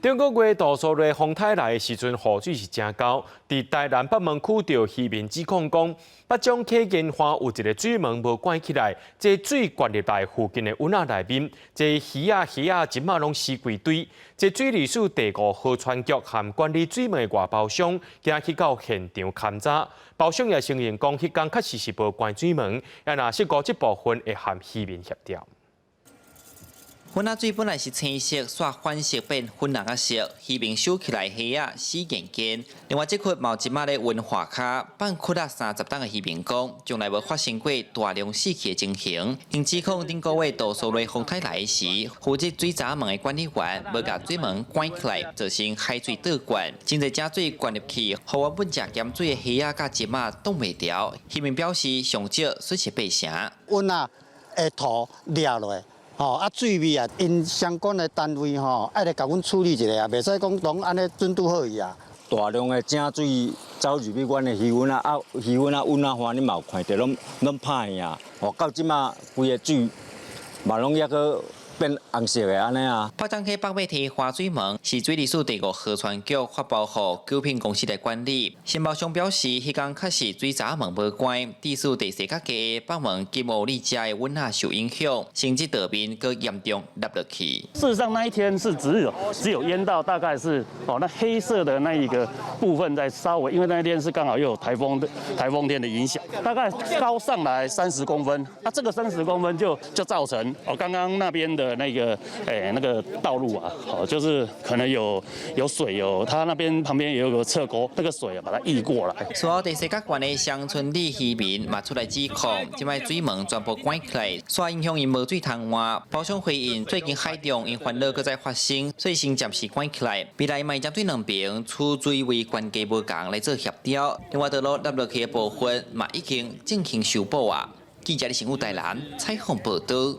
頂個月杜蘇芮風颱來的時陣，雨水是誠厚。佇台南北門區著漁民指控講，八掌溪煙花有一个水門無關起來，這水灌入來附近的塭仔內面，這魚仔蝦仔這馬攏死規堆。這水利署第五河川局和管理水門的外包商，今去到現場勘查，包商也承認講，彼工確實是無關水門，也若失誤這部分會和漁民協調。粉仔水本來是青色，煞反色變粉紅仔色，漁民收起來蝦仔死堅堅。另外，這窟嘛有一馬咧溫化跤，放窟仔30冬的漁民講，從來無發生過大量死去的情形。𪜶指控頂個月杜蘇芮風颱來時，負責水閘門的管理員無共水門關起來，造成海水倒灌，真濟井水灌入去，予原本食鹹水的蝦仔佮鯽仔擋袂牢。漁民表示，上少損失八成。塭仔的土掠落。吼啊，水位啊，𪜶相關的單位吼，愛來共阮處理一下啊，袂使講攏按呢準拄好去啊。大量的井水走入去阮的漁塭啊，啊漁塭啊塭仔岸，你嘛有看著攏攏歹去啊！吼，到這馬規个水嘛攏猶閣變紅色的按呢啊。北漳溪北尾堤華水門是水利署第五河川局發包予九品公司來管理。承包商表示，彼工確實水閘門無關，致使地勢較低北門金湖里遮的塭仔受影響，甚至道面閣嚴重凹落去。事實上，那一天是只有淹到大概是哦，那黑色的那一個部分在稍微，因為那一天是剛好又有颱風天的影響，大概高上來30公分，那這個三十公分就造成哦，剛剛那邊的那個那個道路啊，哦，就是可能有水有，它那邊旁邊也有個側溝，那個水啊把它溢過來。隨後地勢較懸的鄉村里漁民嘛出來指控，這擺水門全部關起來，煞影響𪜶無水通換。包商回應，最近海中𪜶煩惱閣再發生，所以先暫時關起來。未來嘛會針對兩邊取水位懸低無仝來做協調。另外，道路凹落去的部分嘛已經進行修補啊。記者李成武台南採訪報導。